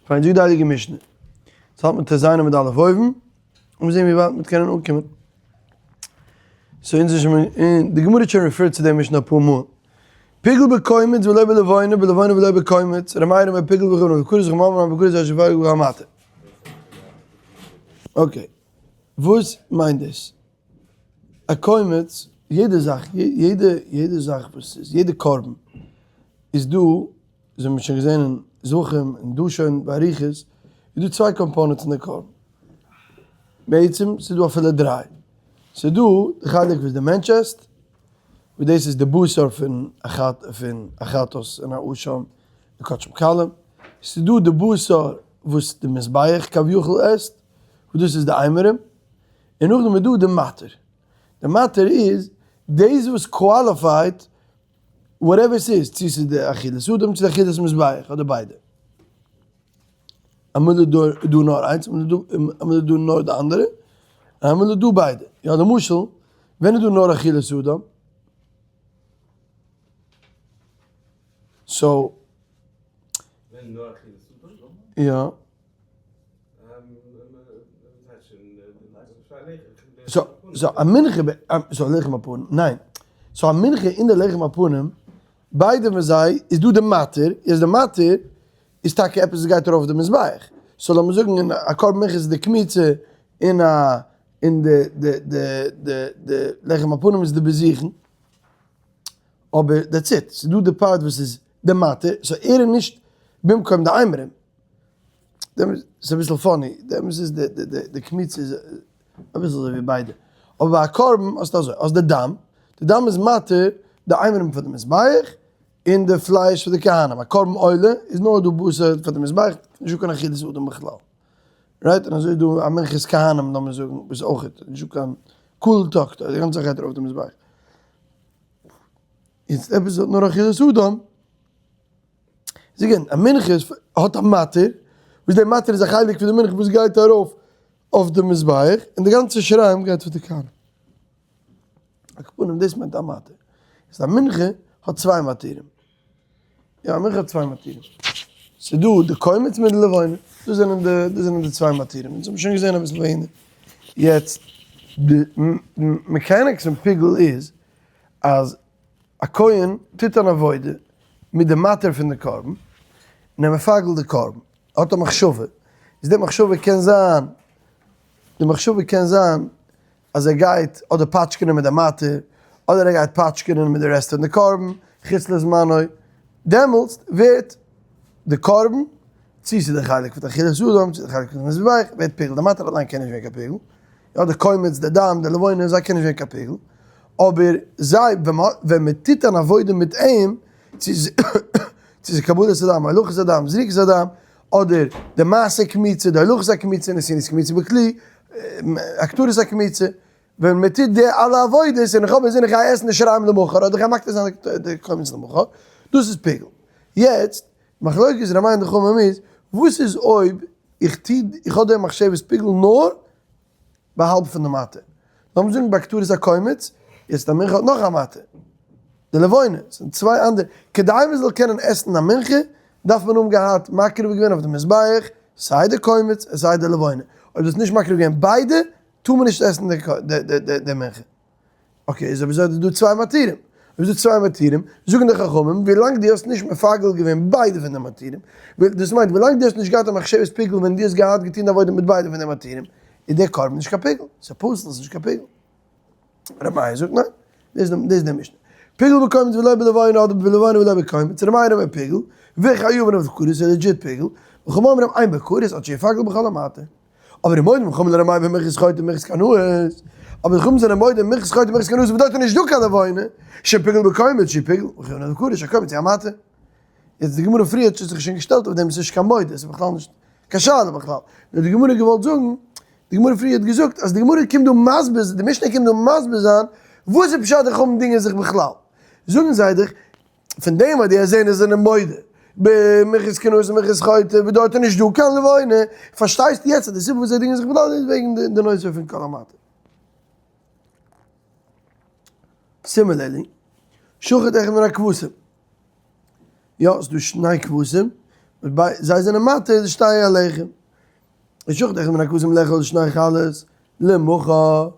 פיין, זאגט די הייליגע משנה, יעצט האלט מען ט"ז עמוד א' אויבן, און מיר זעהן ווי ווייט מיר קענען אנקומען. so אונז איז שוין, און די גמרא האט שוין referred צו די משנה אפאר מאל. פיגל בקומץ ולא בלבונה, בלבונה ולא בקומץ, ר' מאיר אומר פיגול וחייבין בכרת, חכמים אומרים בכרת עד שיפגל בכל המתיר. okay, וואס מיינט דאס? א קומץ, יעדע זאך, יעדע יעדע זאך וואס איז, יעדע קרבן איז דא, אזוי האבן מיר שוין געזען אין זבחים און דא שוין באריכות, איז דא צוויי components אין די קרבן. בעצם ס'איז דא אפילו דריי. ס'איז דא די חלק וואס די מענטש עסט, וואס דאס איז די בשר פון פון א חטאת און א אשם די קדשים קלים. ס'איז דא די בשר וואס די מזבח כביכול עסט, וואס דאס איז די אימורים. און נאכדעם איז דא די מתיר. די מתיר איז דאס וואס qualified whatever ס'איז, צו ס'איז די אכילת אדם צו די אכילת מזבח אדער ביידע. אמאל איז דא נאר איינס, אמאל איז דא נאר די אנדערע, און אמאל איז דא ביידע. יא למשל, ווען איז דא נאר אכילת אדם? so. ווען נאר אכילת אדם? יא. so א מנחה, so לחם הפנים, ניין, so א מנחה אין די לחם הפנים, ביידע פון זיי איז דא די מתיר, איז די מתיר איז טאקע עפעס וואס גייט ארויף אויף די מזבח, so לאמיר זאגן אין א קרבן מנחה איז די קמיצה און א און די די די די די לחם הפנים איז די בזיכין, אבער that's it, ס'איז דא די part וואס איז די מתיר, so ער איז נישט במקום די אימורים. ס'איז אביסל funny, די אמת איז די קמיצה איז אביסל אזוי ווי ביידע, אבער ביי א קרבן האסטו אזוי, האסט די דם, די דם איז מתיר די אימורים פאר די מזבח, און די פלייש פאר די כהנים, א קרבן עולה איז נאר דא בשר פאר די מזבח, נישטא קיין אכילת אדם בכלל, right? און אזוי איז דא א מנחת כהנים לאמיר זאגן וואס אויך נישטא קיין כולו תקטר, די גאנצע זאך גייט ארויף די מזבח, יעצט עפעס האט נאר אכילת אדם. זאגן א מנחה האט א מתיר, וואס די מתיר איז א חלק פון די מנחה וואס גייט ארויף אויף די מזבח, און די גאנצע שיריים גייט פאר די כהנים. על כל פנים דאס מיינט א מתיר. איז א מנחה האט צוויי מתירים. יא א מנחה האט צוויי מתירים. ס'איז דא די קומץ מיט די לבונה, דאס זענען די דאס זענען די צוויי מתירים. אונז האבן שוין געזען אביסל וועגן דעם. יעצט די mechanics פון פיגול איז אז א כהן טוט אן עבודה מיט די מתיר פון די קרבן, און ער מפגל די קרבן, ער האט א מחשבה, איז די מחשבה קען זיין, די מחשבה קען זיין אז ער גייט אדער פאטשקענען מיט די מתיר, אדער ער גייט פאטשקענען מיט די רעסט פון די קרבן, חוץ לזמנו, דעמאלטס ווערט די קרבן, צו ס'איז די חלק פון די אכילת אדם, צו די חלק פון די מזבח, ווערט פיגול, די מתיר אליין קען נישט ווערן קיין פיגול, יא די קומץ, די דם, די לבונה, זיי קענען נישט ווערן קיין פיגול, אבער זיי ווען מען טוט אן עבודה מיט אים, צו ס'איז קבלת הדם, הולכת הדם, זריקת הדם, אדער די מעשה קמיצה, די הולכת הקמיצה, נתינת קמיצה בכלי, הקטרת הקמיצה, ווען מען טוט די אלע עבודות און איך האב אינזין איך גיי עסן די שיריים למחר אדער איך גיי מקטיר זיין די קומץ למחר, דאס איז פיגול. יעצט, מחלוקת ר' מאיר און די חכמים איז, וואס איז אויב איך טו, איך האב די מחשבת פיגול נאר ביי האלב פון די מתיר. לאמיר זאגן ביי קטורת הקומץ, יעצט א מנחה האט נאך א מתיר, די לבונה, ס'זענען צוויי אנדערע, כדי מען זאל קענען עסן א מנחה, דארף מען האבן געהאט מקריב געווען אויף די מזבח, סיי די קומץ און סיי די לבונה, אויב דו האסט נישט מקריב געווען ביידע, טאר מען נישט עסן די מנחה. okay, איז אויב אזוי איז דא צוויי מתירים. אויב איז דא צוויי מתירים, זאגן די חכמים, ווילאנג דו האסט נישט מפגל געווען ביידע פון די מתירים, דאס מיינט ווילאנג דו האסט נישט געהאט א מחשבת פיגול ווען דו האסט געהאט געטון די עבודה מיט ביידע פון די מתירים, איז דער קרבן נישט קיין פיגול, ס'איז פסול, ס'איז נישט קיין פיגול. ר' מאיר זאגט ניין, דאס איז די משנה. פיגול בקומץ ולא בלבונה אדער בלבונה ולא בקומץ, ר' מאיר אומר פיגול, וחייבין בכרת איז legit פיגול, וחכמים אומרים אין בכרת עד שיפגל בכל המתיר. אבער ומודים חכמים לר' מאיר במנחת חוטא ומנחת קנאות, אבער די חכמים זענען מודה מנחת חוטא ומנחת קנאות וואס דארט איז נישט דא קיין לבונה, שפיגול בקומץ שפיגול, וחייבין בכרת שהקומץ הוא המתיר. יעצט די גמרא פריער האט זיך שוין געשטעלט אויף דעם עס איז נישט קיין מודה, עס איז בכלל נישט קיין שאלה בכלל, נאר די גמרא האט געוואלט זאגן, די גמרא פריער האט געזאגט אז די גמרא קומט דא מסביר, די משנה קומט דא מסביר זיין וואס איז פשט די חכמים דינגען זיך בכלל, זאגן זיי דאך פון דעם אז די עזענער זענען מודה במנחת קנאות ומנחת חוטא וואס דארט איז נישט דא קיין לבונה, פארשטייסטו יעצט אז די סיבה וואס זיי דינגען זיך בכלל איז וועגן די נושא פון כל המתיר. similarly, שחט אחד מן הכבשים. יא, ס'איז דא שני כבשים. זיי זענען מתיר די שתי הלחם. ושחט אחד מן הכבשים לאכול שני חלות למחר,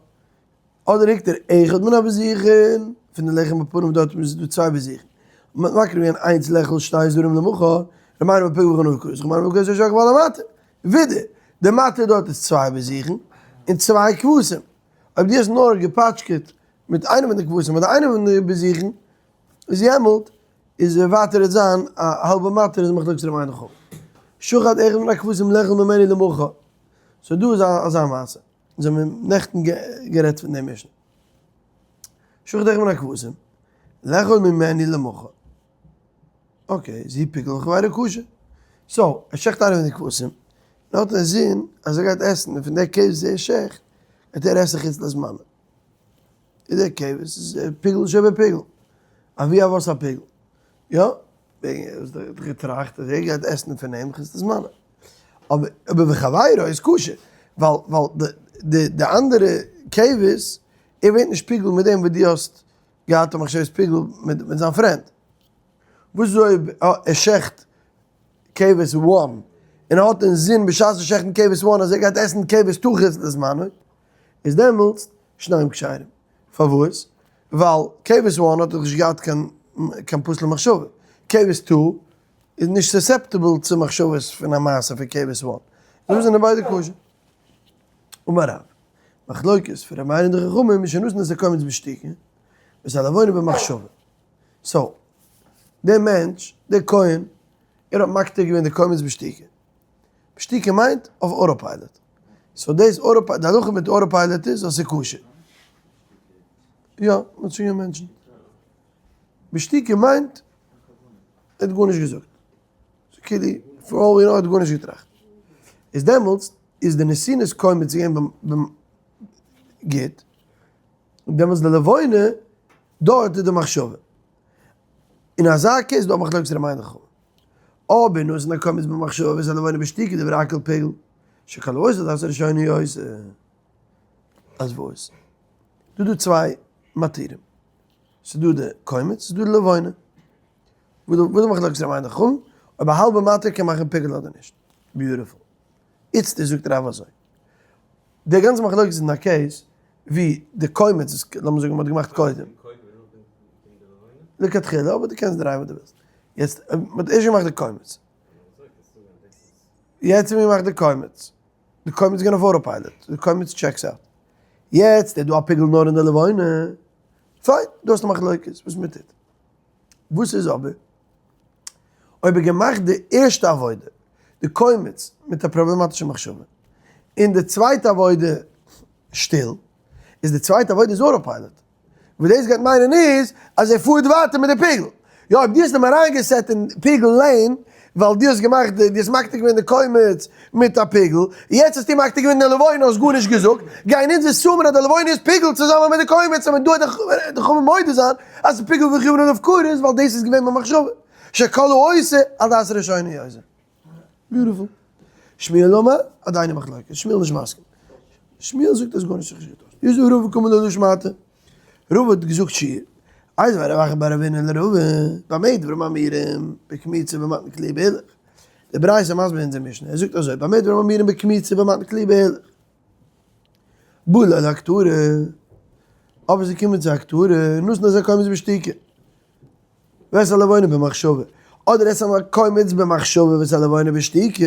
אדער הקטיר אחד מן הבזיכין, פון די לחם הפנים דארט איז דא צוויי בזיכין, מען האט מקריב געווען איינס לאכול שתי זרים למחר, ר' מאיר אומר פיגול וכן כרס, ר' מאיר אומר כרס ישק בעל המטה, ווידער, די מטה דארט איז צוויי בזיכין און צוויי כבשים, אויב דו האסט נאר געפאטשקעט מיט איינע פון די כבשים אדער איינע פון די בזיכין, איז יעמאלט איז ווייטער וועט זיין א האלבע מטה איז מחלוקת ר' מאיר און חכמים. שחט אחד מן הכבשים לאכול ממנו למחר. סאו דא איז אזא מעשה. אונז האבן נעכטן גערעדט פון דעם משנה. שחט אחד מן הכבשים לאכול ממנו למחר. okay, איז הוא פיגול וחבירו כשר. so, ער שעכט איינע פון די כבשים, און האט אינזין אז ער גייט עסן, און פון די כבש וואס ער שעכט, גייט ער עסן חוץ לזמנו. איז דער כבש איז פיגול שבפיגול. אבי אבות הפיגול. יא, וועגן ער האט געטראכט אז ער גייט עסן פון אים חוץ לזמנו. אבער אבער וחבירו איז כשר, ווייל ווייל די די די אנדערע כבש, ער ווערט נישט פיגול מיט דעם וואס דו האסט געהאט א מחשבת פיגול מיט מיט זיין friend. וואס איז אויב ער שעכט כבש one, און ער האט אינזין בשעת'ן שעכטן כבש one אז ער גייט עסן כבש two חוץ לזמנו, איז דעמאלטס שניהם כשרים. פארוואס? ווייל כבש one האט דאך נישט געהאט קיין קיין פסול'ע מחשבה. כבש two איז נישט susceptible צו מחשבות פון א מעשה פון כבש one. דאס זענען ביידע כשר. אמר רב, מחלוקת פון ר' מאיר און די חכמים איז שנתן את הקומץ בשתיקה, ואת הלבונה במחשבה. so, דער מענטש, דער כהן, ער האט מקטיר געווען די קומץ בשתיקה. בשתיקה מיינט אויף auto pilot. so דאס auto pilot, די הלכה מיט auto pilot איז אז ס'איז כשר. יא, מ'האט שוין געמענטשנט. בשתיקה מיינט ער האט גארנישט געזאגט. כאילו, for all we know ער האט גארנישט געטראכט. איז דעמאלטס איז די נתינת קומץ געווען ביים גוט, און דעמאלטס די לבונה, דארט איז די מחשבה. אין אזא case איז דא א מחלוקת ר' מאיר און חכמים. אבער נתן הקומץ במחשבה ואת הלבונה בשתיקה דברי הכל פיגול, שכל העושה על דעת הראשונה עושה. אז וואס? דא דא צוויי מתירים. ס'איז דא די קומץ, ס'איז דא די לבונה. וואס איז מחלוקת ר' מאיר און חכמים? אויב א האלבע מתיר קען מאכן פיגול אדער נישט. beautiful. איצטער זאגט רב אזוי. די גאנצע מחלוקת איז אין א case ווי די קומץ איז, לאמיר זאגן מ'האט געמאכט קודם. לכתחילה, אבער דו קענסט דרייען וואס דו ווילסט. יעצט, מ'האט ערשט געמאכט די קומץ. יעצט האט מען געמאכט די קומץ. די קומץ איז געווען אויף auto pilot. די קומץ checks out. יעצט איז דא א פיגול נאר אין די לבונה. פיין, דא האסטו מחלוקת וואס מ'טוט. וואס איז אבער אויב ער געמאכט די ערשטע עבודה, די קומץ, מיט א פראבלעמאטישע מחשבה, און די צווייטע עבודה שטיל, איז די צווייטע עבודה איז auto pilot. וואס דאס גייט מיינען איז אז ער פארט ווייטער מיט די פיגול. יא, אויב דו האסט אים אריינגעסעט אין פיגול lane, ווייל דו האסט געמאכט די, דו האסט מקטיר געווען די קומץ מיט א פיגול, יעצט האסטו מקטיר געווען די לבונה, האסט גארנישט געזאגט, גייען אונז assume ען אז די לבונה איז פיגול צוזאמען מיט די קומץ, און דא וועט די חכמים מודה זיין אז ס'איז פיגול וחייבין עליו כרת, ווייל דאס איז געווען במחשבה, שכל העושה על דעת הראשונה עושה. beautiful. שמואל אמר, עדיין מחלוקת, שמואל נישט מסכים. שמואל זאגט אז גארנישט זיך נישט געטוישט. איז דא רבא קאמר ליה להא שמעתא. רבא האט געזאגט שיעור. איתיביה רב אחא בר אבינא לרבא, במה דברים אמורים, בקמיצה ובמתן קלויה בהילוך. די ברייתא מסביר אונזער משנה, ער זאגט אזוי, במה דברים אמורים בקמיצה ובמתן קלויה בהילוך. בא לו להקטרה, אבער זיי קומען צו הקטרה, נתן את הקומץ בשתיקה. ואת הלבונה במחשבה, אדער את הקומץ במחשבה ואת הלבונה בשתיקה,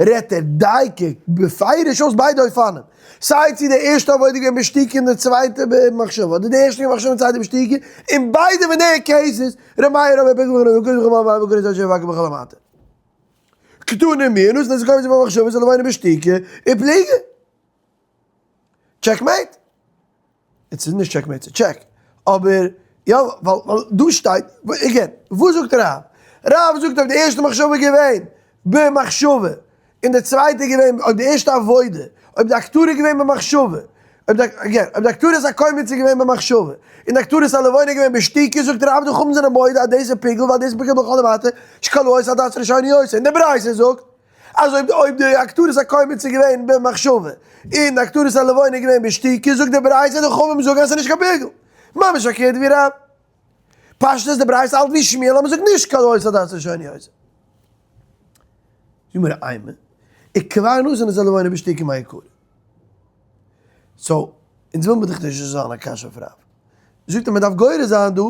רעדט ער דייקא בפירוש אויס ביידע אופנים, סיי צו די ערשטע עבודה געווען בשתיקה און די צווייטע במחשבה, אדער די ערשטע במחשבה און צווייטע בשתיקה, אין ביידע פון די cases, ר' מאיר אומר פיגול וכו'. קתני מיהא נתן את הקומץ במחשבה ואת הלבונה בשתיקה, ופליגי. checkmate. עס איז נישט checkmate, ס'איז check. אבער יא, ווייל ווייל דא שטייט, again, וואס זאגט רב? רב זאגט אויב די ערשטע מחשבה איז געווען במחשבה, און די צווייטע איז געווען, אויב די ערשטע עבודה, אויב די הקטרה איז געווען במחשבה, אויב די, again, אויב די הקטרת הקומץ איז געווען במחשבה, און די הקטרת הלבונה איז געווען בשתיקה, זאגט רב די חכמים זענען מודה אז דאס איז פיגול ווייל דאס איז פיגול בכל המתיר, שכל העושה על דעת הראשונה עושה, און די ברייתא זאגט אז אויב אויב די הקטרת הקומץ איז געווען במחשבה און די הקטרת הלבונה איז געווען בשתיקה זאגט די ברייתא די חכמים זאגן אז ס'איז נישט קיין פיגול. ממש פארקערט ווי רב. פשטות די ברייתא האלט ווי שמואל אז מ'זאגט נישט כל העושה על דעת הראשונה עושה. זאג מיר איינמאל, איך כבר נתן את הלבונה בשתיקה מאי קרא. so, אונז וויל מיר דאך נישט עס זאל זיין א קשיא אויף רב. זאגט ער מען דארף גורס זיין דא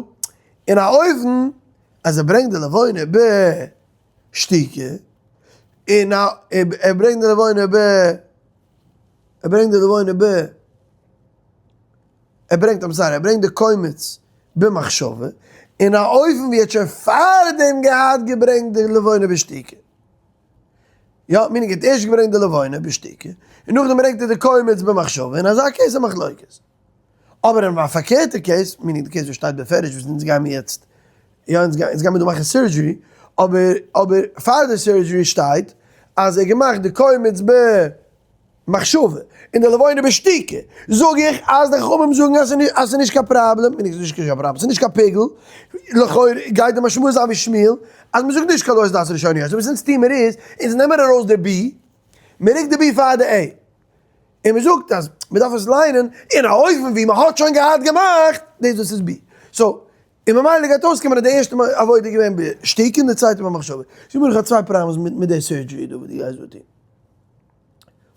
אין א אופן אז ער ברענגט די לבונה בשתיקה, און ער ברענגט די לבונה ב, ער ברענגט די לבונה ב, ער ברענגט, I'm sorry, ער ברענגט די קומץ במחשבה, אין א אופן ווי ער האט שוין פארדעם געהאט געברענגט די לבונה בשתיקה. יא, meaning ער האט ערשט געברענגט די לבונה בשתיקה, און נאכדעם ברענגט ער די קומץ במחשבה, אין אזא case איז מחלוקת. אבער אין א פארקערטע case, meaning די case וואס שטייט בפירוש וואס אונז גיימיר יעצט, יא אונז גיימיר דא מאכן surgery, אבער אבער פאר די surgery שטייט אז ער האט געמאכט די קומץ ב. מחשבה, און די לבונה בשתיקה, זאג איך אז די חכמים זאגן אז ס'איז נישט קיין פראבלעם, און ס'איז נישט קיין פראבלעם, ס'איז נישט קיין פיגול, לכאורה גייט די משמעות זיין ווי שמואל, אז מ'זאגט נישט כל העושה דעת הראשונה יותר, וואס אונז טוהן מיר איז, אונז נעמען ארויס די בי, מ'רוקט די בי פאר די עי, און מ'זאגט אז מ'דארף עס ליינען אין א אופן ווי מ'האט שוין געהאט געמאכט דאס וואס איז בי. so, און ממילא גייט אויסקומען אז די ערשטע עבודה איז געווען בשתיקה און די צווייטע במחשבה. זאג מיר איך האב צוויי problems מיט די surgery דא וואס דו גייסט דא טון.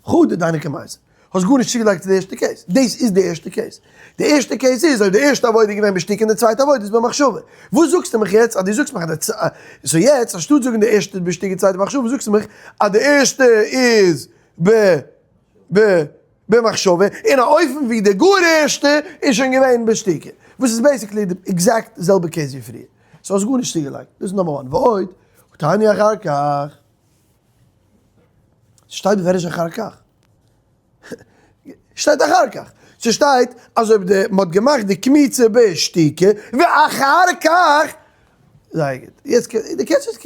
חדא דהיינו קמייתא. האסט גארנישט צוגעלייגט צו די ערשטע case. דאס איז די ערשטע case. די ערשטע case איז אויב די ערשטע עבודה איז געווען בשתיקה און די צווייטע עבודה איז במחשבה. וואס זאגסטו מיך יעצט אז דו זאגסט מיך אז די so יעצט אנשטאט זאגן די ערשטע איז בשתיקה צווייטע במחשבה זאגסטו מיך אז די ערשטע איז ב ב במחשבה אין א אופן ווי די גאר ערשטע איז שוין געווען בשתיקה. וואס איז basically די exact זעלבע case ווי פריער. so האסט גארנישט צוגעלייגט. דאס איז number one. ועוד, ותעני אחר כך. ס'שטייט בפירוש אחר כך. שטייט אחר כך. ס'שטייט אז אויב די מ'האט געמאכט די קמיצה בשתיקה ואחר כך. זייער גוט. יעצט די קענסט עס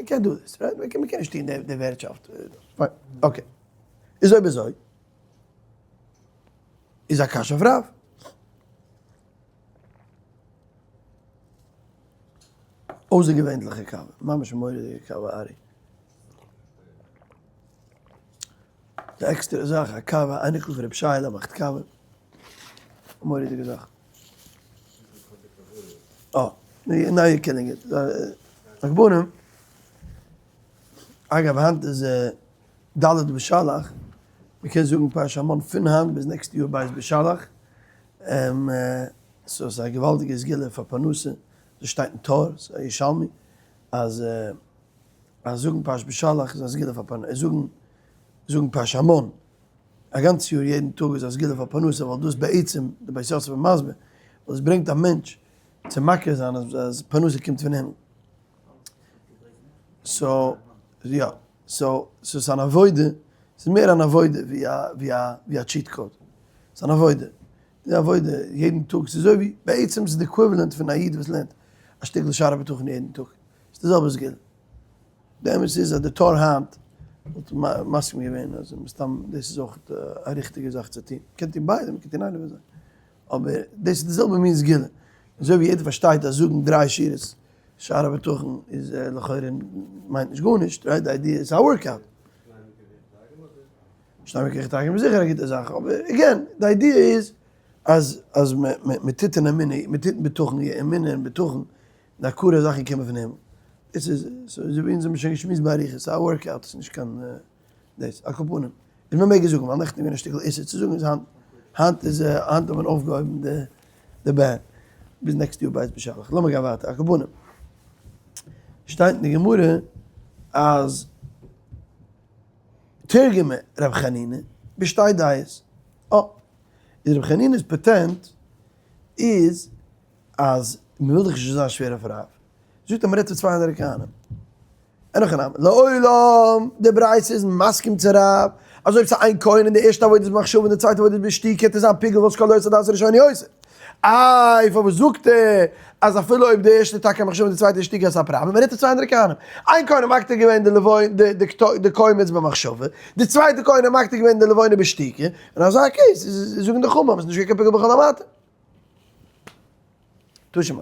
קען דו דאס, right? מ'קען נישט טון די ווערטשאפט. פיין. okay. איז אויב אזוי איז א קשיא אויף רב. אויסערגעווענליכע קאווע, ממש מורא'דיגע קאווע ארי. די עקסטערע זאך א קאווע, אייניקל פון רבי שייעלע מאכט קאווע, א מורא'דיגע זאך. אה, now you're killing it. רבנים, אגב היינט איז ד' בשלח, מ'קען זאגן פרשת המן פון היינט ביז נעקסטע יאר ב' בשלח, so ס'איז א געוואלדיגע סגולה פאר פרנסה, דאס שטייט אין טור, ס'איז א ירושלמי, אז אז זאגן פרשת בשלח איז א סגולה פאר פרנסה, זאגן זאגן פרשת המן א גאנץ יאר יעדן טאג איז א סגולה פאר פרנסה, ווייל דאס בעצם, די בית יוסף איז מסביר, ווייל עס ברענגט א מענטש צו מכיר זיין אז פרנסה קומט פון הימל. so יא, so ס'איז אן עבודה, ס'איז מער אן עבודה ווי א ווי א ווי א cheat code, ס'איז אן עבודה, די עבודה יעדן טאג, ס'איז אזוי ווי, בעצם ס'איז די equivalent פון א איד וואס לערנט א שטיקל שער הבטחון יעדן טאג, ס'איז די זעלבע סגולה. די אמת איז אז די טור היינט וואלט מסכים געווען אז מסתם דאס איז אויך א ריכטיגע זאך צו טון, מ'קען טון ביידע, מ'קען טון איינע פון זיי, אבער דאס איז די זעלבע מין סגולה, אזוי ווי יעדער פארשטייט אז זאגן דריי שורות שער הבטחון איז לכאורה מיינט נישט גארנישט, right? די idea איז א workout. שטיין מקח תרגום איז זיכער א גוטע זאך, אבער again, די idea איז אז אז מען טוט אין אמונה, מען טוט אין בטחון, אמונה און בטחון, די הכרה זאכן קומען פון הימל. דאס איז, אזוי ווי אונז האבן שוין געשמועסט באריכות, ס'איז א workout, ס'איז נישט קיין דאס, על כל פנים. איז מען מעג עס זאגן, ווייל נעכטן איז געווען א שטיקל איסור צו זאגן, איז היינט, היינט איז, היינט האט מען אויפגעהויבן די די ban, ביז נעקסטע יאר ב' בשלח. לאמיר גיין ווייטער, על כל פנים. שטייט אין די גמרא אז תרגמה רב חנינא בשתי דעות. אה, איז רב חנינא'ס פאטענט איז אז מ'וויל דאך נישט זיין שווער אויף רב, זאגט ער מ'רעדט פון צוויי אנדערע כהנים. אין הכי נמי, לעולם די ברייתא איז מסכים צו רב, אז אויב ס'איז איין כהן און די ערשטע עבודה איז במחשבה און די צווייטע עבודה איז בשתיקה וועט עס זיין פיגול וואס כל העושה דעת הראשונה יותר. איי פארוואס זאגט ער אז אפילו אויב די ערשטע איז טאקע מחשבה און די צווייטע איז שתיקה איז א פראבלעם, מ'רעדט פון צוויי אנדערע כהנים. איין כהן האט מקטיר געווען די לבונה די קומץ במחשבה, די צווייטע כהן האט מקטיר געווען די לבונה בשתיקה, אין אזא case זאגן די חכמים אז ס'איז נישט געווען קיין פיגול בכל המתיר. תא שמע.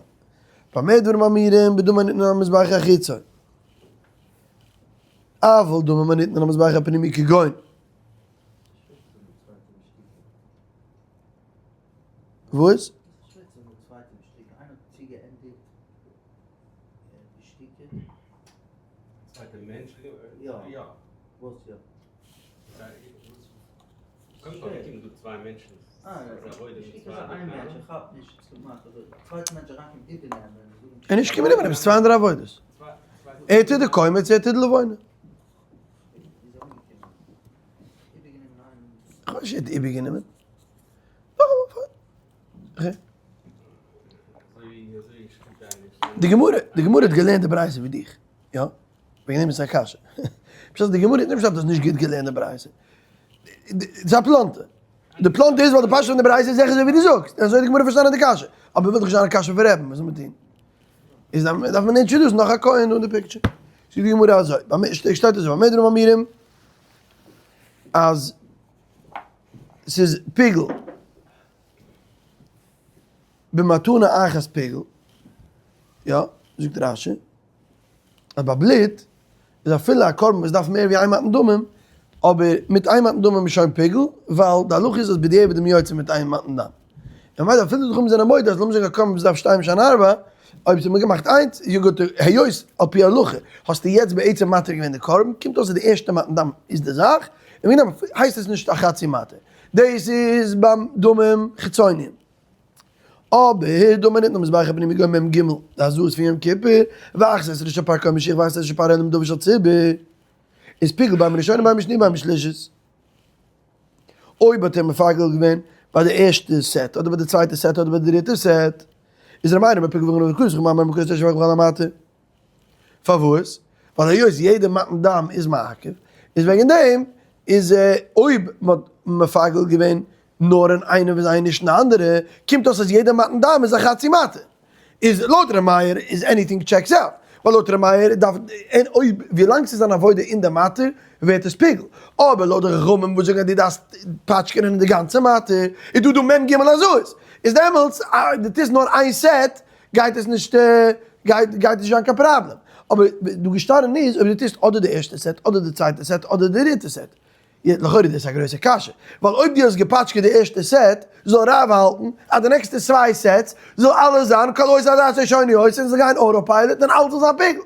במה דברים אמורים בדמים הניתנין על המזבח החיצון. אבל דמים הניתנין על המזבח הפנימי כגון. וואס? וואס יא? ער נישט קומען איבערנעמען, ס'איז צוויי אנדערע עבודות. ער טוט די קומץ, ער טוט די לבונה. כ'ווייס נישט ער האט איבערגענומען. די גמרא, די גמרא האט געלערנט די ברייתא ווי דיך, יא? וועגן דעם איז עס א קשיא. פשט די גמרא איז נישט פשט אז נישט גוט געלערנט די ברייתא. ס'איז א פלונטער. די פלונטער איז ווייל די פשט פון די ברייתא איז זיכער אזוי ווי דו זאגסט. אזוי האט די גמרא פארשטאנען די קשיא. אבער וויל דאך נישט זיין א קשיא פון רבי'ן, וואס זאל מען טון? איז דארף מען introduce ן נאך א כהן דא אין די picture. זאגט די גמרא אזוי, שטייט אזוי, במה דברים אמורים אז ס'איז פיגול במתנה אחת פיגול, יא, זאגט רש"י, אז ביי בלוט איז אפילו א קרבן וואס דארף מער ווי איין מתן דמים, אבער מיט איין מתן דמים איז שוין פיגול, ווייל די הלכה איז אז בדיעבד איז מען יוצא מיט איין מתן דם. און ממילא אפילו די חכמים זענען מודה אז לאמיר זאגן א קרבן וואס דארף שתיים שהן ארבע, אויב ס'האט מען געמאכט איינס, איז גוט, היות על פי הלכה האסטו יעצט בעצם מתיר געווען די קרבן, קומט אויס אז די ערשטע מתן דם איז די זאך, און וועגן דעם הייסט עס נישט א חצי מתיר. דאס איז ביים דמים חיצוניים. אבער דמים ניתנו מזבח הפנימי גוי מ ג, די הזאות פון יום כיפור, ואחת עשרה של פר כהן משיח ואחת עשרה של פר עלם דוד של ציבור, איז פיגול בין ראשונה בין בשנייה בין בשלישית. אויב האט ער מפגל געווען ביי די ערשטע סעט אדער ביי די צווייטע סעט אדער ביי די דריטע סעט, איז ר' מאיר מפיגל געווארן אויף די כוס, ר' מאיר מפיגל געווארן אויף די כוס. פארוואס? ווייל היות יעדע מתן דם איז מעכב, איז וועגן דעם איז אויב מען האט מפגל געווען נאר אין איינע פון זיי נישט אין די אנדערע, קומט אויס אז יעדע מתן דם איז א חצי מתן. איז לויט ר' מאיר איז anything checks out, ווייל לויט ר' מאיר דארף און אויב ווילאנג ס'איז אן עבודה אין די מתיר ווערט עס פיגול, אבער לויט די חכמים וואס זאגן אז דו דארפסט פאטשקענען אין די גאנצע מתיר איז דא דא מ ג הזאות, איז דעמאלטס אז דו טוסט נאר איין סעט גייט עס נישט גייט גייט נישט זיין קיין פראבלעם, אבער דא געשטאנען איז אויב דו טוסט אדער די ערשטע סעט אדער די צווייטע סעט אדער די דריטע סעט, לכאורה איז דאס א גרויסע קשיא, ווייל אויב דו האסט געפאטשקעט די ערשטע סעט, זאל רב האלטן אז די נעקסטע צוויי sets זאל אלעס זיין כל העושה על דעת ראשונה עושה און זאל גיין auto pilot און אלעס זאל זיין פיגול.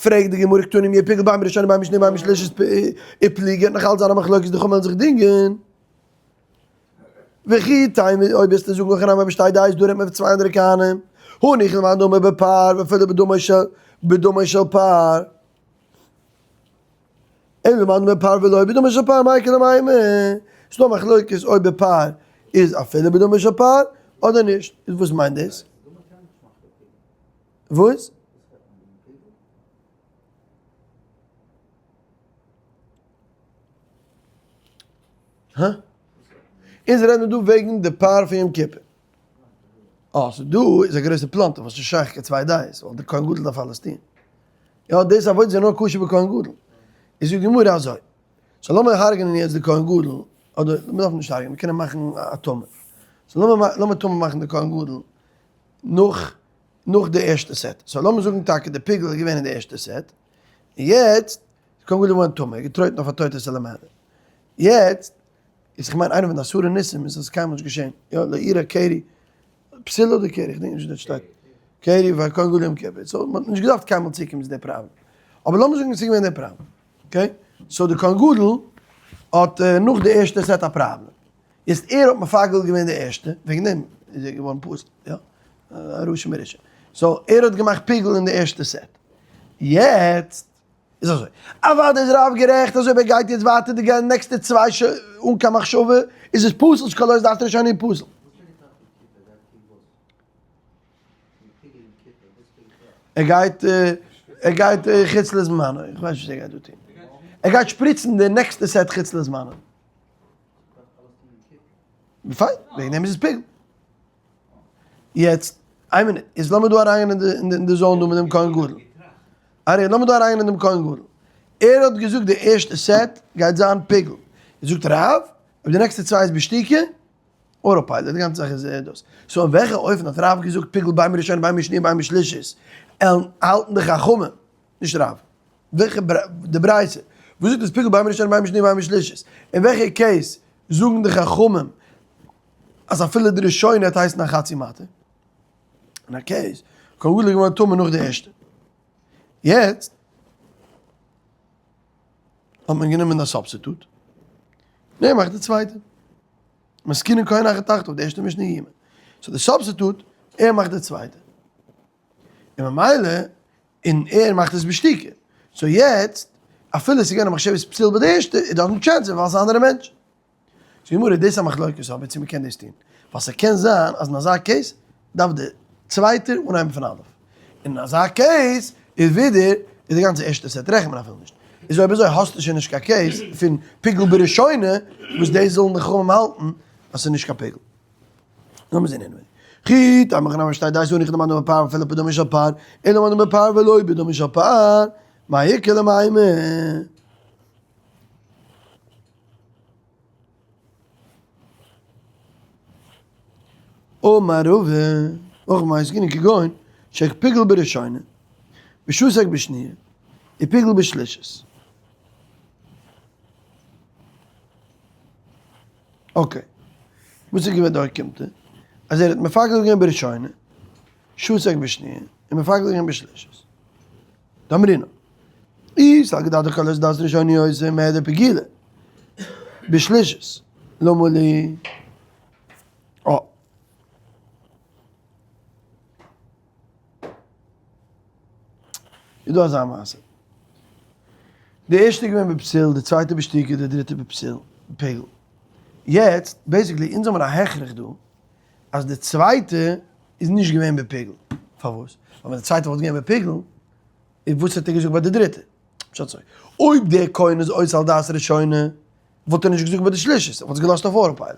פרעגט די גמרא קתני מיהא פיגול בין בראשונה בין בשניה בין בשלישית ופליגי נאך אלץ זיין א מחלוקת די חכמים וועלן זיך דינגען. וכי תימא אויב וועסטו זאגן הכי נמי בשתי דעות דא רעדט מען פון צוויי אנדערע כהנים, הניחא למאן דאמר בפר ואפילו בדמו של פר. אלא למאן דאמר בפר ולא בדמו של פר מאי איכא למימר, ס'דא א מחלוקת אויב בפר איז אפילו בדמו של פר אדער נישט, איז וואס מיינט דאס? וואס? הא? אונז רעדן דא וועגן די פר פון יום כיפור. אה, סאו דא איז א גרויסע פלאנטער וואס איז שייך קיין צוויי דעות, ווייל די כהן גדול דארף אלעס טון. יא, דאס עבודה איז נאר כשר בכהן גדול. איז די גמרא אזוי. סאו לאמיר הרג'נען יעצט די כהן גדול, אדער מ'דארף נישט הרג'נען, מ'קען אים מאכן א טמא. סאו לאמיר לאמיר טמא מאכן די כהן גדול נאך נאך די ערשטע סעט. סאו לאמיר זאגן טאקע די פיגול איז געווען אין די ערשטע סעט, און יעצט איז כהן גדול געווארן טמא, געטרויטן אויף א טויטע סעלעמענדער. יעצט איז כ'מיין איינע פון די עשרה ניסים איז אז קיינמאל נישט געשען, יא לא אירע קרי, פסיל אדער קרי, כ'דענק נישט ווי דארט שטייט, קרי והכהן גדול יום כיפור, סאו מ'האט נישט געדארפט קיינמאל צוקומען צו די פראבלעם, אבער לאמיר זאגן ס'איז געווען די פראבלעם, okay, so די כהן גדול האט נאך די ערשטע סעט א פראבלעם, יעצט ער האט מפגל געווען די ערשטע, וועגן דעם איז ער געווארן פסול, יא, א רשע מרושע, so ער האט געמאכט פיגול אין די ערשטע סעט, יעצט איז אזוי, אוודאי איז רב גערעכט אז אויב ער גייט יעצט ווייטער די נעקסטע צוויי שעה אן קיין מחשבה איז עס פסול שכל העושה דעת ראשונה איז פסול. ער גייט ער גייט חוץ לזמנו, איך ווייס נישט וואס ער גייט דא טון. ער גייט שפריצן די נעקסטע סעט חוץ לזמנו. פיין, וועגן דעם איז עס פיגול. יעצט, איין מינוט, איז לאמיר דא אריינגיין אין די zone דא מיט דעם כהן גדול. ארי, לאמיר דא אריינגיין אין דעם כהן גדול. ער האט געזאגט די ערשטע סעט גייט זיין פיגול. זאגט רב, אויב די נעקסטע צוויי איז בשתיקה, auto pilot, די גאנצע זאך איז דאס. so אין וועלכע אופן האט רב געזאגט פיגול בין בראשונה בין בשניה בין בשלישית, האלטן די חכמים, נישט רב, וועלכע די ברייתא, וואס זאגט אז פיגול בין בראשונה בין בשניה בין בשלישית, אין וועלכע case זאגן די חכמים אז אפילו די ראשונה האט הייסן א חצי מתיר, אין א case, כהן גדול איז געווארן טמא נאך די ערשטע. יעצט. האט מען גענומען א substitute, און ער מאכט די צווייטע. מתקינין כהן אחר תחתיו, די ערשטע משנה יומא. so די substitute, ער מאכט די צווייטע. און ממילא, און ער מאכט עס בשתיקה. so יעצט, אפילו עס איז געווען א מחשבת פסיל ביי די ערשטע, it doesn't change ווייל עס איז א אנדערע מענטש. זאגט די גמרא, דאס איז א מחלוקת אבער צו מ'קען דאס טון. ווייל ס'קען זיין אז אין אזא case דארף דער צווייטער אנהייבן פון אלף. און אין אזא case איז ווידער איז די גאנצע ערשטע set רעכנט מען אפילו נישט. איז אויב אזוי האסטו שוין נישט קיין case פון פיגול בראשונה וואס דאס זאלן די חכמים האלטן אז ס'איז נישט קיין פיגול. לאמיר זען אינעווייניג. כי תמך נמי שתי' דאיז אן איך דערמאן נאר בפר אפילו בדמו של פר, אלא דערמאן בפר ולא בדמו של פר, מאי איכא למימר? אמר רבא, הכא במאי עסקינן כגון שפיגל בראשונה, ושתק בשניה, ופיגל בשלישית. okay, וואס איז געווען די אוקימתא? אז ער האט מפגל געווען בראשונה, שתק בשניה, און מפגל געווען בשלישית. דאמרינן. אי סלקא דעתך כל העושה דעת ראשונה עושה מהדר פגילה בשלישית. למה לי? אה. איז דא אזא מעשה. די ערשטע איז געווען בפסיל, די צווייטע בשתיקה, די דריטע בפסיל, בפיגול. יעצט, basically, אונז האבן א הכרח דא, אז די צווייטע איז נישט געווען בפיגול. פארוואס? ווייל ווען די צווייטע וואלט געווען בפיגול, איז וואס האט ער געזאגט ביי די דריטע? פשט אזוי, אויב דער כהן איז עושה על דעת ראשונה, וואלט ער נישט געזאגט ביי די שלישית, ער וואלט עס געלאזט אויף autopilot.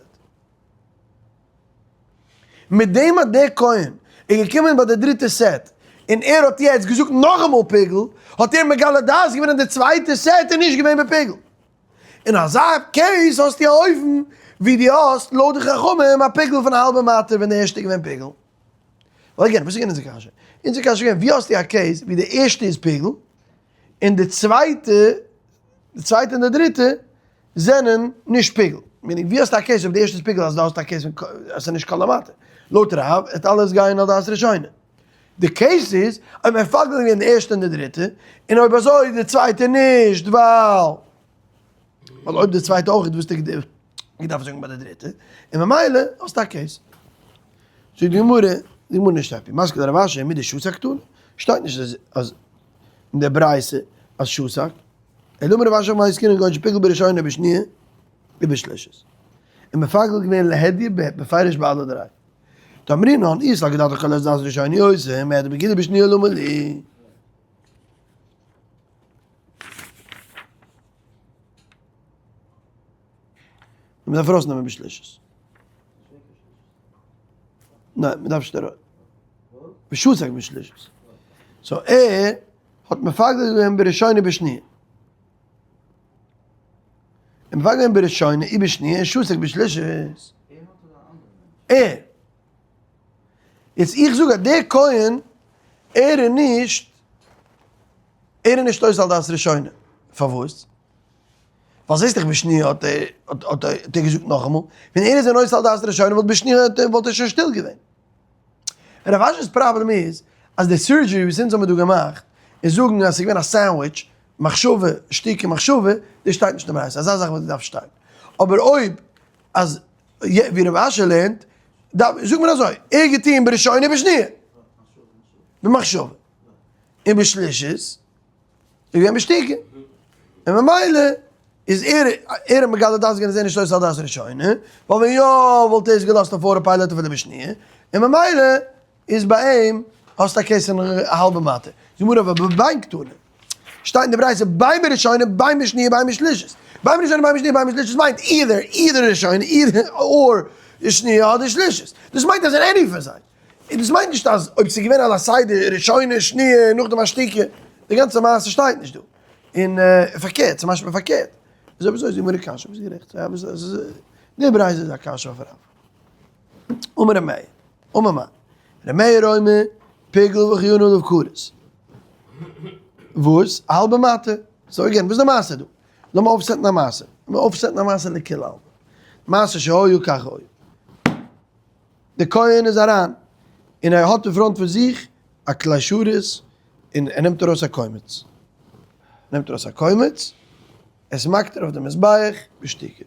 מיט דעם אז דער כהן איז געקומען ביי די דריטע set און ער האט יעצט געזאגט נאכאמאל פיגול, האט ער מגלה דעת געווען אז די צווייטע set איז נישט געווען בפיגול. אין אזא case האסטו א אופן ווי דו האסט לויט די חכמים א פיגול פון א האלבע מטה ווען די ערשטע איז געווען פיגול. ווייל again, וואס איז געווען אונזער קשיא? אונזער קשיא איז געווען ווי האסטו א case ווי די ערשטע איז פיגול און די צווייטע, די צווייטע און די דריטע זענען נישט פיגול. meaning ווי האסטו א case אויב די ערשטע איז פיגול אז דו האסט א case פון אז ס'איז נישט כל המתיר. לויט רב וועט אלעס גיין על דעת ראשונה. די case איז אויב מען מפגל געווען די ערשטע און די דריטע, און אויב אזוי די צווייטע נישט ווייל ווייל אויב די צווייטע אויך וואלסטו געדארפט זאגן ביי די דריטע, און ממילא האסטו א case. זאגט די גמרא, די גמרא נישט happy, מתקיף לה רב אשי מדשתק קתני, שטייט נישט אז אז אין די ברייתא אז שתק, אלא אמר רב אשי במאי עסקינן כגון שפיגל בראשונה בשניה ובשלישית, און מפגל געווען להדיא בפירוש ביי אלע דריי. דאמרינן אי סלקא דעתך כל העושה דעת ראשונה עושה מיהדר פגילה בשניה למה לי. מען דארף ארויסנעמען בשלישית. ניין, מען דארף נישט ארויס. ושתק בשלישית. so ער האט מפגל געווען בראשונה בשניה. און מפגל געווען בראשונה ובשניה און שתק בשלישית. ער. יעצט איך זאג אז דער כהן ער איז נישט ער איז נישט עושה על דעת ראשונה. פארוואס? ווייל זעסט דאך בשניה האט ער האט ער געזאגט נאכאמאל, ווען ער איז ווען עושה על דעת ראשונה וואלט בשניה וואלט ער שוין שטיל געווען. רב אשי'ס פראבלעם איז אז די surgery וואס אונז האבן דא געמאכט און זאגן אז ס'איז געווען א sandwich, מחשבה, שתיקה מחשבה, דאס שטייט נישט אין ברייתא, אזא זאך וואלט געדארפט שטיין. אבער אויב אז ווי רב אשי לערנט, זאג מיר אזוי, ער האט געטון בראשונה ובשניה, במחשבה, און בשלישית איז געווען בשתיקה, און ממילא איז ער ער מגלה דעת געווען אז ער איז נישט עושה על דעת ראשונה, ווייל ווען יא וואלט ער עס געלאזט אויף autopilot אפילו בשניה, און ממילא איז ביי אים האסט א case פון א האלבע מטה. זאגט גמרא אבער בבין קתני שטייט אין די ברייתא בין בראשונה בין בשניה בין בשלישית. בין בראשונה בין בשניה בין בשלישית מיינט either either ראשונה either or שניה אדער שלישית. דאס מיינט אז אין any פון זיי. און דאס מיינט נישט אז אויב ס'איז געווען על הסדר ראשונה שניה און נאכדעם א שתיקה. די גאנצע מעשה שטייט נישט דא. און פארקערט, ס'איז משמע פארקערט. איז אויב אזוי איז די גמרא קשיא, ביסט גערעכט. די ברייתא איז א קשיא אויף רב. אמר ר' מאיר, אמר מר, ר' מאיר אומר, פיגול וחייבין עליו כרת. וואס? א האלבע מטה. so again, וואס איז די מעשה דא? לאמיר אויפסעטן א מעשה. לאמיר אויפסעטן א מעשה לכולי עלמא. מעשה שהיה כך היה. די כהן איז אריין, און ער האט אין front פון זיך א כלי שרת, און ער נעמט ארויס א קומץ. נעמט ארויס א קומץ. עס מקטיר אויף די מזבח בשתיקה.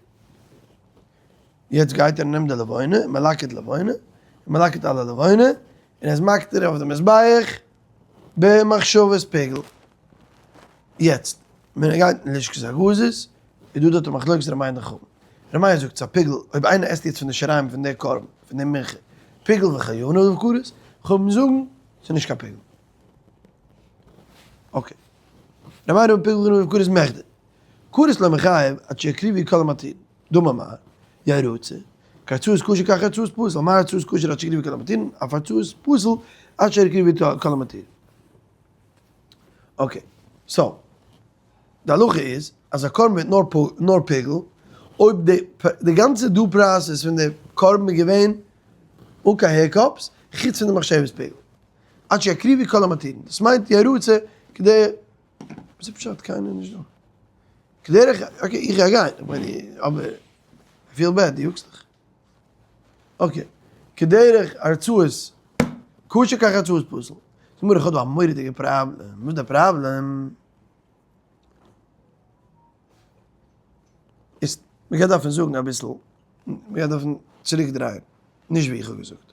יעצט גייט ער און נעמט די לבונה, מלקט לבונה, און מלקט אלע לבונה, און ער איז מקטיר אויף די מזבח במחשבת פיגול. יעצט, ווען ער גייט אין לשכת הגזית, איז דא דארט א מחלוקת ר' מאיר און די חכמים. ר' מאיר זאגט ס'איז א פיגול, אויב איינער עסט יעצט פון די שיריים פון די קרבן, פון די מנחה, פיגול וחייבין עליו כרת, חכמים זאגן, ס'איז נישט קיין פיגול. okay. ר' מאיר אומר פיגול וחייבין עליו כרת מכדי. כרת לא מיחייב עד שיקריבו כל המתירין. דאמר מר, ירצה, כהרצאת כשר כך הרצאת פסול, מה הרצאת כשר עד שיקריבו כל המתירין, אף הרצאת פסול עד שיקריבו כל המתירין. okay, so, די הלכה איז אז א קרבן ווערט נאר פיגול אויב די גאנצע דו process פון די קרבן איז געווען אן קיין hiccups, חוץ פון די מחשבת פיגול. עד שיקריבו כל המתירין, דאס מיינט ירצה כדי, וואס איז פשט קיינער איז נישט דא? כדרך, okay איך גיי גיין, איך מיין אבער I feel bad, דו יאגסט דיך. okay, כדרך הרצאת כשר כך הרצאת פסול. זאג מיר איך האב דא א מורא'דיגע פראבלעם, וואס איז די פראבלעם? איז מ'גייט דארפן זאגן אביסל, מ'גייט דארפן צוריק דרייען, נישט ווי איך האב געזאגט.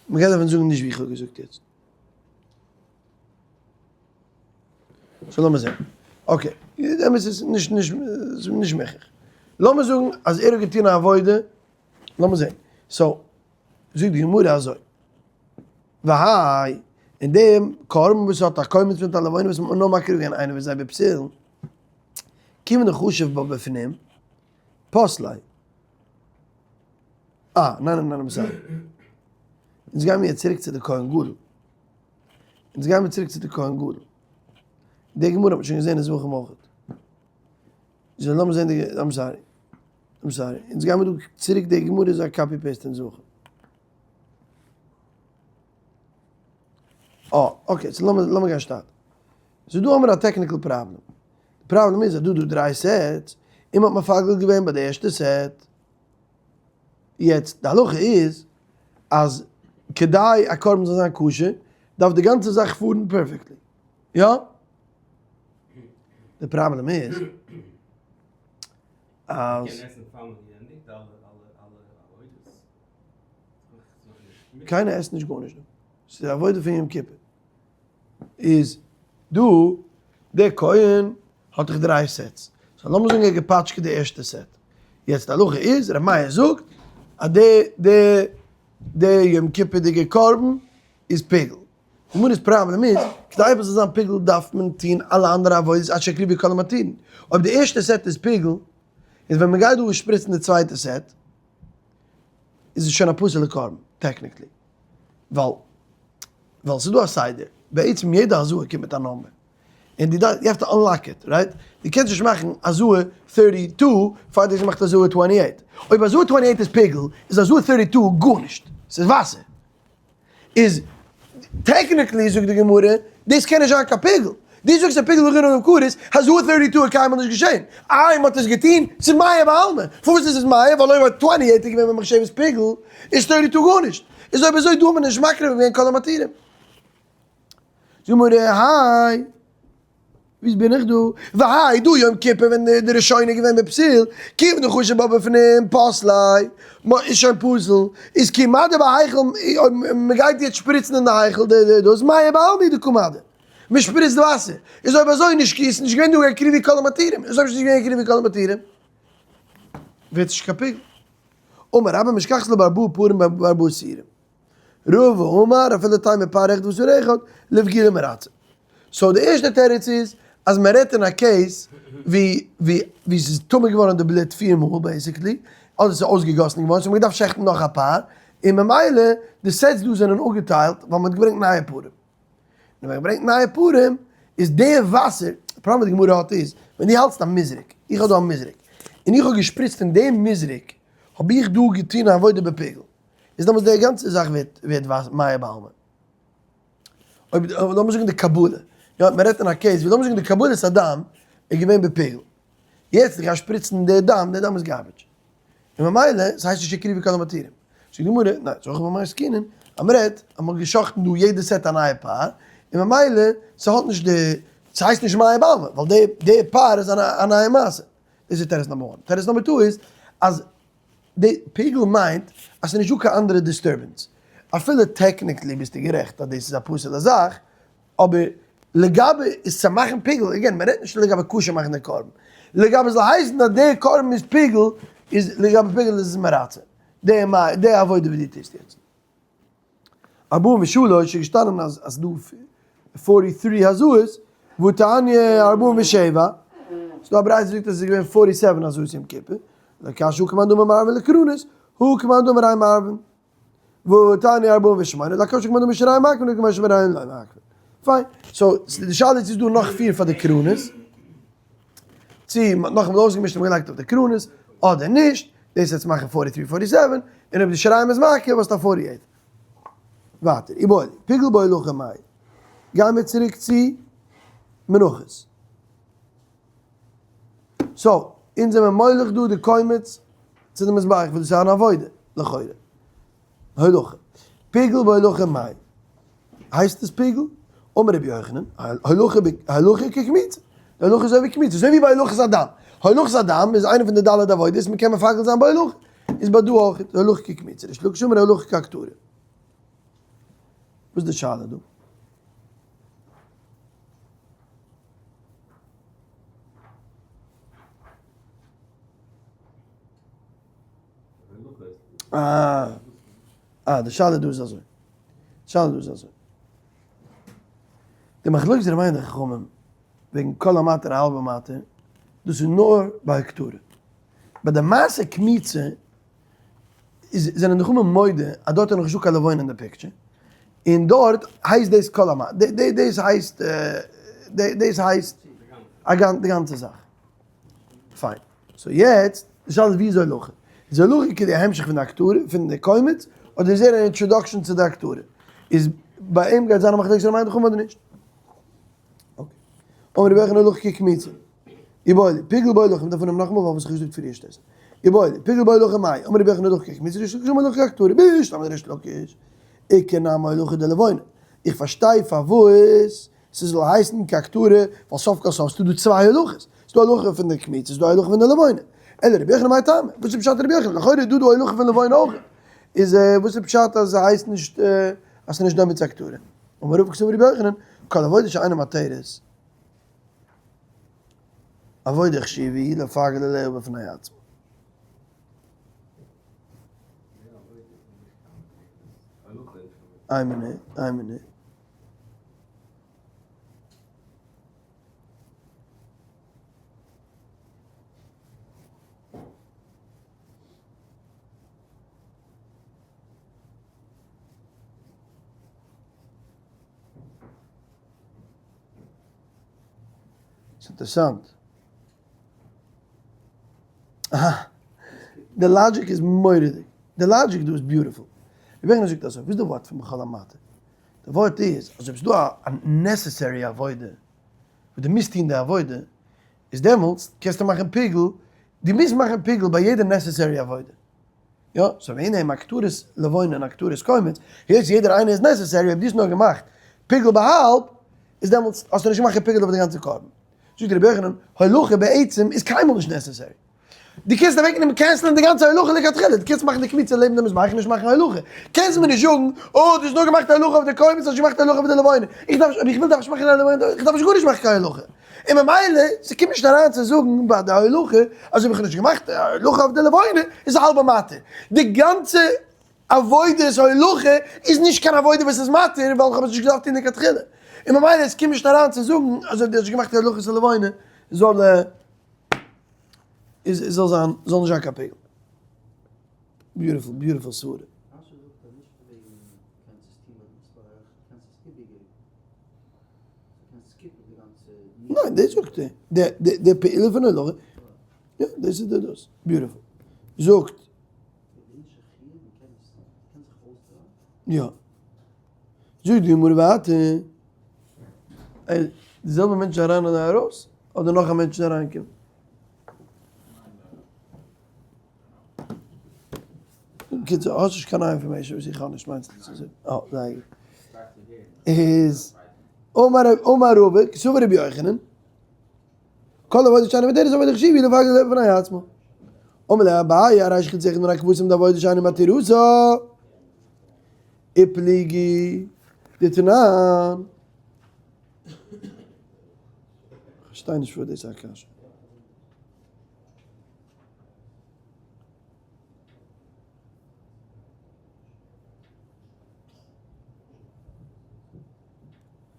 מ'גייט דארפן זאגן נישט ווי איך האב געזאגט יעצט. so לאמיר זען. okay, די אמת איז נישט נישט נישט מוכרח. לאמיר זאגן אז ער האט געטון א עבודה, לאמיר זען. so, זאגט די גמרא אזוי. והאי, אין דעם קרבן וואס האט א קומץ מיט א לבונה וואס מ'האט נאר מקריב געווען איינער פון זיי בפסול, כיוון דחשיב בה בפנים, פסליה. אה, ניין ניין ניין, I'm sorry. אונז גיימיר יעצט צוריק צו די כהן גדול. אונז גיימיר צוריק צו די כהן גדול. די גמרא האט מען שוין געזען אין זבחים אויך. so לאמיר זען די, I'm sorry. I'm sorry. אונז גיימיר דא צוריק, די גמרא איז א copy paste אין זבחים. אה, okay, so לאמיר לאמיר גיין שטאט. so דא האמיר א technical פראבלעם. די פראבלעם איז אז דא דא דריי sets, און מ'האט מפגל געווען ביי די ערשטע set. יעצט, די הלכה איז אז כדי א קרבן זאל זיין כשר, דארף די גאנצע זאך פארן perfectly. יא? די פראבלעם איז אז. קיינער עסט נישט גארנישט דא. ס'איז א עבודה פון יום כיפור. איז דא דער כהן האט דאך דריי sets, so לאמיר זאגן ער האט געפאטשקעט די ערשטע set, יעצט די הלכה איז ר' מאיר זאגט אז די די די יום כיפור'דיגע קרבן איז פיגול, די גמרא'ס פראבלעם איז כדי עפעס זאל זיין פיגול דארף מען טון אלע אנדערע עבודות עד שיקריבו כל המתירין, אויב די ערשטע set איז פיגול איז ווען מען גייט דא שפריצן די צווייטע set איז עס שוין א פסול'ע קרבן technically, ווייל ווייל ס'איז דא א סדר, בעצם יעדע הזאה קומט מיט א number, און דו דארפסט, you have to unlock it, right? דו קענסט נישט מאכן הזאה thirty two פאר דו האסט געמאכט הזאה twenty eight. אויב הזאה twenty eight איז פיגול, איז הזאה thirty two גארנישט, ס'איז וואסער. איז technically זאגט די גמרא, דאס קען נישט זיין קיין פיגול. דו זאגסט אז פיגול וחייבין עליו כרת, הזאה thirty two איז קיינמאל נישט געשען. איי מ'האט עס געטון? ס'איז מיא בעלמא. פארוואס איז עס מיא? ווייל אויב twenty eight איז געווען במחשבת פיגול, איז thirty two גארנישט. איז אויב אזוי דא האט מען נישט מקריב געווען כל המתירים. זאגט גמרא, היי, ווי בין איך דא? והאי דא יום כיפור ווען די ראשונה איז געווען בפסול, כיוון דחשיב בה בפנים פסליה, איז שוין פסול, איז כי מדו בהיכל, אויב מען גייט יעצט שפריצן אין די היכל די דאס מיא בעלמא דקא מדו, מען שפריצט וואסער, איז אויב אזוי נישט איז נישט געווען דא יקריבו כל המתירים, איז אויב ס'נישט געווען יקריבו כל המתירים ווערט נישט קיין פיגול. אמר רבה משכחת לה בארבעה פרים בארבעה שעירים. רבא אמר אפילו תימא פר אחד ושעיר אחד לפגולי מרצה. so די ערשטע תירוץ איז אז מען רעדט אין א case ווי ווי ווי ס'איז טמא געווארן די בלוט פיר מאל basically, אדער ס'איז אויסגעגאסן געווארן so מ'האט געדארפט שעכטן נאך א פר, און ממילא די sets דא זענען אפגעטיילט ווייל מ'האט געברענגט נייע פרים. און ווען מ'ברענגט נייע פרים איז די וואסער, די פראבלעם וואס די גמרא האט איז, ווען דו האלטסט א מזרק, איך האב דא א מזרק, און איך האב געשפריצט אין דעם מזרק, האב איך דא געטון א עבודה בפיגול, איז דעמאלטס די גאנצע זאך ווערט ווערט מיא בעלמא. אויב לאמיר זאגן די קבלה, יא מען רעדט אין א case ווי לאמיר זאגן די קבלת הדם איז געווען בפיגול, יעצט איך גיי שפריצן די דם, די דם איז garbage, און ממילא ס'הייסט נישט יקריבו כל המתירים. זאגט די גמרא, ניין, ס'איז אויך במאי עסקינן, אז מ'רעדט אז מ'האט גע'שחט'ן דא יעדע set א נייע פר, און ממילא ס'האט נישט די. ס'הייסט נישט מיא בעלמא, ווייל די די פר איז א נייע מעשה. דאס איז תירוץ number one. תירוץ number two איז אז די פיגול מיינט אז ס'איז נישטא קיין אנדערע disturbance. אפילו technically ביסטו גערעכט אז דאס איז א פסול'ע זאך, אבער לגבי איז צו מאכן פיגול, again מ'רעדט נישט לגבי כשר מאכן די קרבן, לגבי זאל הייסן אז די קרבן איז פיגול, איז לגבי פיגול איז עס מרצה די די עבודה וואס דו טוסט יעצט. 43 איז געשטאנען אז אז דא forty three הזאות, והתניא 47, ס'דא א ברייתא וואס זאגט אז עס איז געווען forty seven הזאות יום כיפור, לא קשיא הא כמאן דאמר מערבין לקרנות, הא כמאן דאמר אין מערבין. והתניא 48, לא קשיא כמאן דאמר שיריים מעכבין הא כמאן דאמר שיריים לא מעכבין. פיין, so די שאלה איז צו ס'איז דא נאך פיר פאר די קרנות, צו מ'האט נאכאמאל אויסגעמישט און געלייגט אויף די קרנות, אדער נישט, דאס וועט מאכן forty three forty seven, און אויב די שיריים איז מעכב האסטו א forty eight. ווייטער, איבעיא להו, פיגול בהולכה מאי. גיימיר צוריק צו מנחות. so, אונז זעמיר מוליך דא די קומץ צו די מזבח, וואס דאס איז אן עבודה, לכאורה. הולכה. פיגול בהולכה מאי. הייסט עס פיגול? אמר רבי יוחנן, הולכה הולכה כקמיצה. די הולכה איז אזוי ווי קמיצה, אזוי ווי ביי הולכת הדם. הולכת הדם איז איינע פון די ד' עבודות, מען קען מפגל זיין ביי הולכה. איז ביי דא אויך הולכה כקמיצה. ריש לקיש אמר הולכה כהקטרה. וואס איז די שאלה דא? אה, אה, די שאלה דא איז אזוי. די שאלה דא איז אזוי. די מחלוקת רבינו די חכמים וועגן כל המתיר האלבע מתיר, דאס איז נאר ביי הקטרה. ביי די מעשה קמיצה איז זענען די חכמים מודה אז דארט איז נאך נישטא קיין לבונה אין די picture, און דארט הייסט דאס כל המתיר, דאס הייסט, דאס הייסט די גאנצע זאך. פיין. so יעצט, די שאלה איז ווי איז הולכה? איז הולכה כדי המשך פון די הקטרה, פון די קומץ, אדער איז ער אן introduction צו די הקטרה? איז ביי אים גייט זיין א מחלוקת ר' מאיר די חכמים אדער נישט? okay. אמר רבי יוחנן הולכה כקמיצה. איבעיא להו, פיגול בהולכה, מ'דארף אנהייבן נאכאמאל ווייל וואס איך האב געזאגט פריער שטערט. איבעיא להו, פיגול בהולכה מאי, אמר רבי יוחנן הולכה כקמיצה, ריש לקיש אמר הולכה כהקטרה, בשלמא לריש לקיש, איכא נמי הולכה דלבונה. איך פארשטיי פארוואס ס'זאל הייסן כהקטרה, ווייל סוף כל סוף ס'דא דא צוויי הלכות, ס'דא הלכה פון די קמיצה, ס'דא הלכה פון די לבונה. אלא רבי יוחנן מאי טעמא? וואס איז פשט רבי יוחנן? לכאורה איז דא דא הלכה פון לבונה אויך. איז וואס איז פשט אז ס'הייסט נישט אז ס'איז נישט דומה צו הקטרה? אמר רבא קסבר רבי יוחנן, כל עבודה שאינה מתרת עבודה חשובה היא לפגל עליה בפני עצמה. איין מינוט, איין מינוט. ס'אינטערעסאנט. אהא. די logic איז מורא'דיג. די logic דא איז beautiful. רבי יוחנן זאגט אזוי, וואס איז די ווארט פון בכל המתיר? די ווארט איז אז אויב ס'איז דא א necessary עבודה וואס דו מוזט טון די עבודה, איז דעמאלטס קענסטו מאכן פיגול, דו מוזט מאכן פיגול ביי יעדע necessary עבודה. יא, so והנה אם הקטרת לבונה און הקטרת קומץ, היות יעדער איינער איז necessary, אויב דו האסט נאר געמאכט פיגול ביי האלב, איז דעמאלטס האסטו נישט געמאכט קיין פיגול אויף די גאנצע קרבן. זאגט רבי יוחנן, הולכה בעצם איז קיינמאל נישט necessary. דו קענסט אוועקנעמען cancel ען די גאנצע הולכה לכתחילה, דו קענסט מאכן די קמיצה לעבן די מזבח און נישט מאכן הולכה. קענסט מיר נישט זאגן, אה, דו האסט נאר געמאכט הולכה אויף די קומץ, האסט נישט געמאכט הולכה אויף די לבונה. איך דארף נישט, אויב איך וויל דארף איך נישט מאכן הולכה, איך דארף נישט גארנישט מאכן קיין הולכה. און ממילא, ס'קומט נישט אריין צו זאגן ביי די הולכה, אז אויב איך האב נישט געמאכט הולכה אויף די לבונה, איז א האלבע מתיר. די גאנצע עבודת הולכה איז נישט קיין עבודה וואס איז מתיר, ווייל איך האב עס נישט געדארפט טון לכתחילה. און ממילא עס קומט נישט אריין צו זאגן אז אויב דו האסט נישט געמאכט הולכת הלבונה, זאל איז זאל זיין, זאל נישט זיין קיין פיגול. beautiful, beautiful סברה. רשי זאגט אז נישט וועגן קענסט עס טון ביי די מזבח, קענסט עס איבערגעבן. קענסט skip ן די גאנצע. ניין, דאס זאגט ער. די די פעולה פון הולכה. יא, דאס איז די דאס. beautiful. זאגט. יא. זאגט די גמרא ווייטער. די זעלבע מענטשן אריין און ארויס? אדער נאך א מענטש איז אריינגעקומען? בקיצור, האסט נישט קיין information וואס איך האב נישט מיינסטו צו זאגן? אה, זייער גוט. איז. אמר רבא, כסבר רבי יוחנן, כל עבודה שאינה מתירה עבודה חשיבה היא לפגע לפני עצמו. אמר ליה אביי, הרי שחצי אחד מן הכבשים דעבודה שאינה מתירתו, איפליגי דתנן. כ'פארשטיי נישט פארוואס דאס איז א קשיא.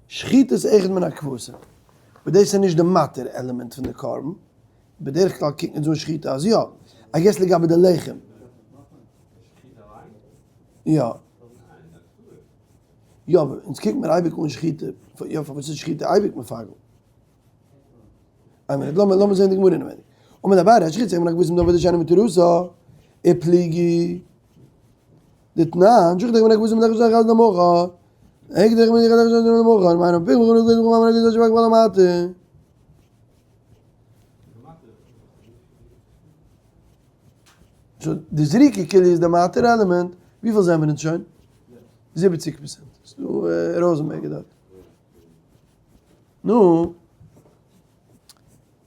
שחיטה איז אחד מן הכבשים, אבער דאס איז נישט די מתיר עלעמענט פון די קרבן, בדרך כלל קוקט מען אן שחיטה אז יא, I guess לגבי די לחם. יא. יא אבער אונז קוקט מיר אייביג אן שחיטה, יא פארוואס איז שחיטה אייביג מפגל? איין מינוט לאמיר לאמיר זעהן די גמרא אינעווייניג. אמר אביי ריש שחיטה אחד מן הכבשים דעבודה שאינה מתירתו, איפליגי דתנן, שחט אחד מן הכבשים לחם שאין חז למחר, הקדש מן הכבשים לחם שאין למחר, מיין אפי' וכו' וכו' וכו' וכו' וכו' וכו' למטה. so די זריקה כאילו איז די מתיר עלעמענט, וויפיל זעמער אונז שוין? 70%. ס'דא ראזענבערגער דארט. נו,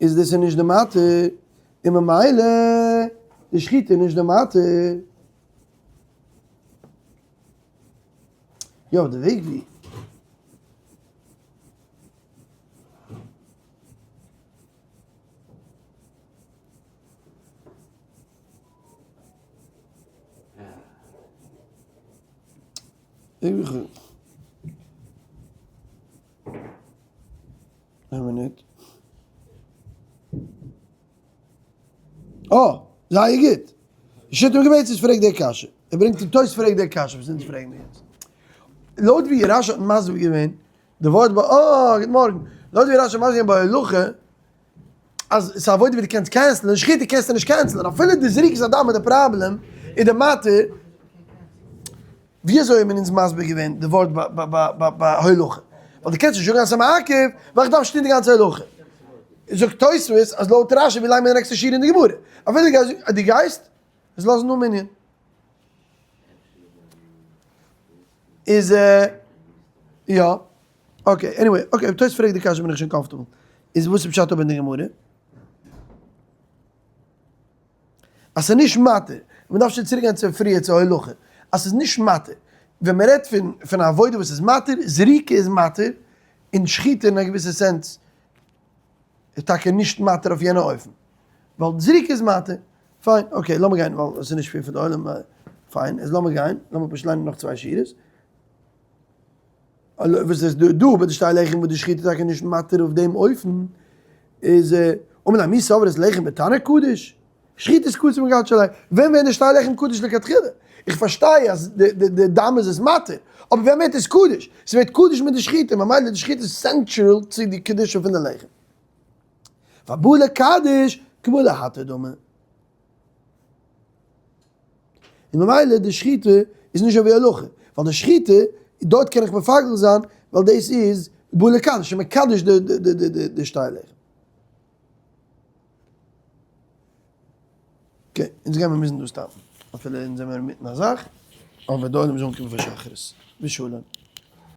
איז דאס איז נישט די מתיר, און ממילא די שחיטה איז נישט די מתיר. יא, די וועג ווי. איין מינוט. אה! זייער גוט! שיטה מקובצת פרעגט די קשיא. ער ברענגט אין תוס' פרעגט די קשיא וואס אונז פרעגן מיר יעצט. לויט ווי רשי האט מסביר געווען די ווארט ביי אה! גוט מארגן. לויט ווי רשי האט מסביר געווען ביי הולכה אז ס'איז א עבודה ווי דו קענסט cancel ן, שחיטה קענסטו נישט cancel ן, אפילו די זריקת הדם איז די פראבלעם, איז די מתיר. ווי אזוי האט מען אונז מסביר געווען די ווארט ביי הולכה? ווייל דו קענסט נישט זאגן אז ס'איז מעכב, ווייל איך דארף נישט טון די גאנצע הולכה. זאגט תוספות אז לויט רשי ווי לייגט מען די נעקסטע שורה אין די גמרא? אפילו דו גייסט אז דו גייסט עס לאזן אן מנין. איז יא. okay, anyway, okay, אויב תוספות פרעגט די קשיא בין איך שוין comfortable. איז וואס איז פשט אבער אין די גמרא? אז ס'איז נישט מתיר, מען דארף שוין צוריק גיין צו פריער צו הולכה, אז ס'איז נישט מתיר, ווען מען רעדט פון פון א עבודה וואס איז מתיר, זריקה איז מתיר, און שחיטה אין א געוויסע sense איז טאקע נישט מתיר אויף יענע אופן, ווייל זריקה איז מתיר, פיין, okay לאמיר גיין ווייל עס איז נישט fair פאר די עולם, פיין, איז לאמיר גיין, לאמיר פשוט ליינען נאך צוויי שורות. וואס איז דא דא ביי די שתי לחם וואס די שחיטה איז טאקע נישט מתיר אויף דעם אופן, איז אמר ליה מי סברת לחם בתנור קדוש? שחיטה איז קדוש מקדש עליה, ווען ווערט די שתי לחם קדוש לכתחילה? איך פארשטיי אז די דם איז עס מתיר, אבער ווען ווערט עס קדוש? ס'ווערט קדוש מיט די שחיטה, ממילא די שחיטה איז central צו די קדושה פון די לחם. והבא לקדש כבא להתיר דמי. און ממילא די שחיטה איז נישט אזוי ווי הולכה, ווייל די שחיטה, דארט קען איך מפגל זיין, ווייל דאס איז בא לקדש, און מקדש די שתי לחם. okay, אונז גיימיר מוזן דא stop ן, אפילו אונז זעמיר אינמיטן א זאך, אבער די עולם איז אנגעקומען פאר שחרית, ושלום.